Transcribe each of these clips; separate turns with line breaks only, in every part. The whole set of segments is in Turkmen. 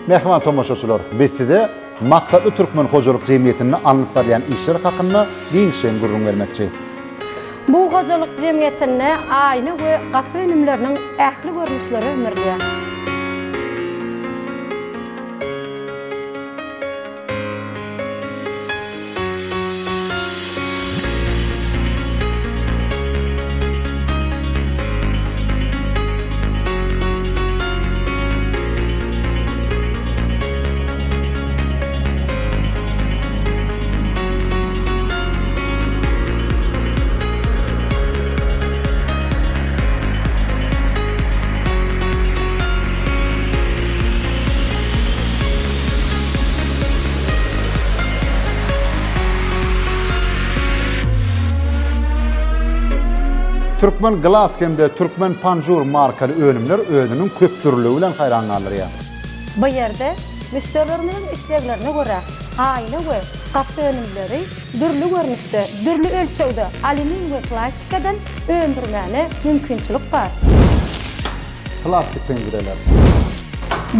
Mähriban tomaşaçylar, biz size Maksatly Türkmen hojalyk jemgyýetinde alnyp barylýan işler hakynda giňişleýin gürrüň bermekçi.
Bu hojalyk jemgyýetinde aýna we gapy önümleriniň ähli görnüşleri öndürilýär.
Türkmen Glass hem-de Türkmen Panjur markaly önümler özüniň köpdürlüligi bilen haýran galdyrýar.
Bu ýerde müşderilerimiziň isleglerine görä aýna we gapy önümleri dürli görnüşde, dürli ölçegde alýumin we plastikadan öndürmäne mümkinçilik bar.
Plastik penjireler.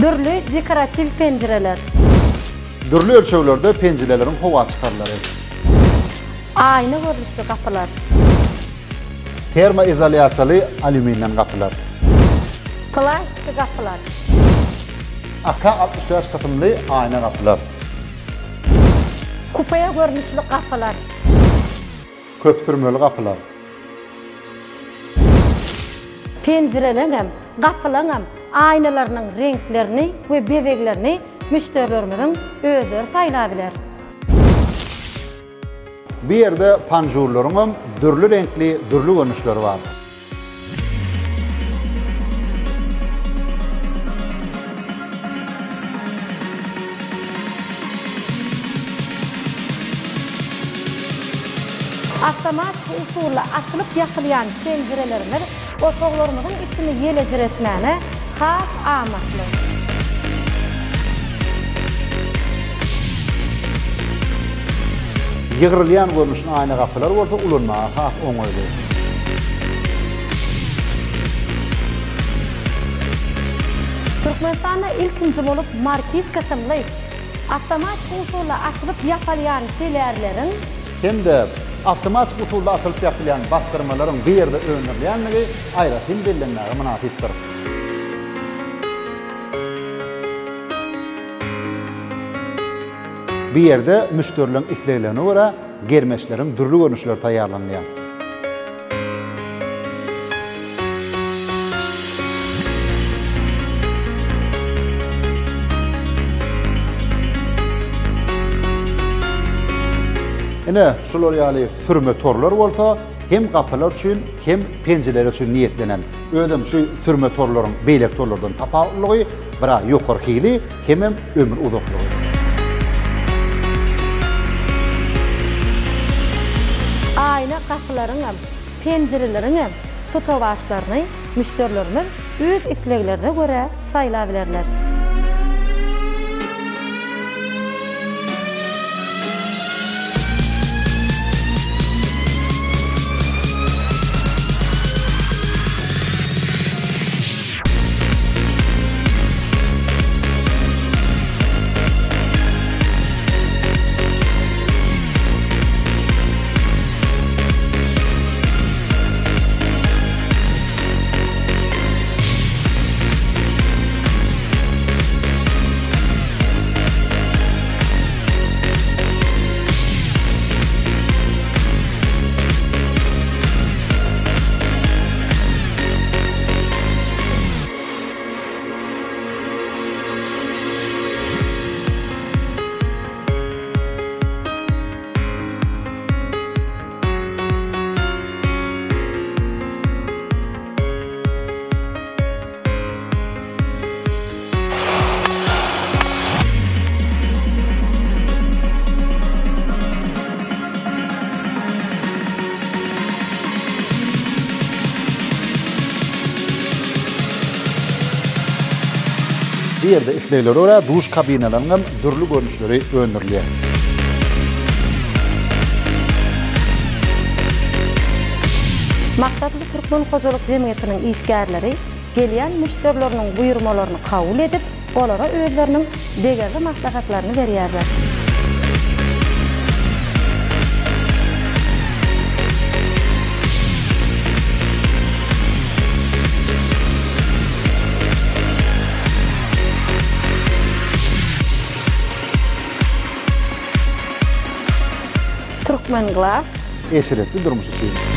Dürli dekoratiw penjireler.
Dürli ölçeglerde penjireleriň howa çykarlary.
Aýna görnüşli gapylar.
Termoizolýasiýaly alýuminden gapylar.
Plastiki gapylar.
AK 65 kysymly aýna gapylar.
Kupe görnüşli gapylar.
Köp sürmeli gapylar.
Penjireleňem, gapylaňam aýnalarynyň reňklerini we bezeglerini müşderilerimiziň özleri saýlabiler.
Bu ýerde panjurlaryňam dürli reňkli dürli görnüşleri bar.
Awtomatiki usulda açylyp ýapylýan penjirelerimiz otaglarymyzyň içini ýelejiretmäne has amatly.
Ýygrylýan görnüşli aýna gapylar bolsa ulanmaga has oňaýly.
Türkmenistanda ilkinji bolup Markiz kysymly awtomatik usulda açylyp ýapalýan telärleriň,
hem-de awtomatik usulda açylyp ýapylýan basdyrmalaryň bu ýerde öndürilýändigi aýratyn bellenmäge mynasypdyr. Bu ýerde müşderileriň isleglerine görä germeçleriň dürli görnüşleri taýýarlanylýar. Ine, şular ýaly sürme torlar bolsa hem gapylar üçin, hem penjireler üçin niýetlenen. Özem şu sürme torlaryň beýleki torlardan tapawutlygy bir-ä ýokary hili, hemem ömür uzaklygy.
Aýna gapylaryňam, penjireleriňem tutawaçlaryny müşderilerimiz öz isleglerine görä saýlabilerler.
Bu ýerde isleglere görä duş kabinalarynyň hem dürli görnüşleri öndürilýär.
Maksatly Türkmen hojalyk jemgyýetiniň işgärleri. gelýän müşderileriniň buýurmalaryny kabul edip, olara özleriniň degerli maslahatlaryny berýärler. Türkmenglass.
Eşretli durmuş üçin.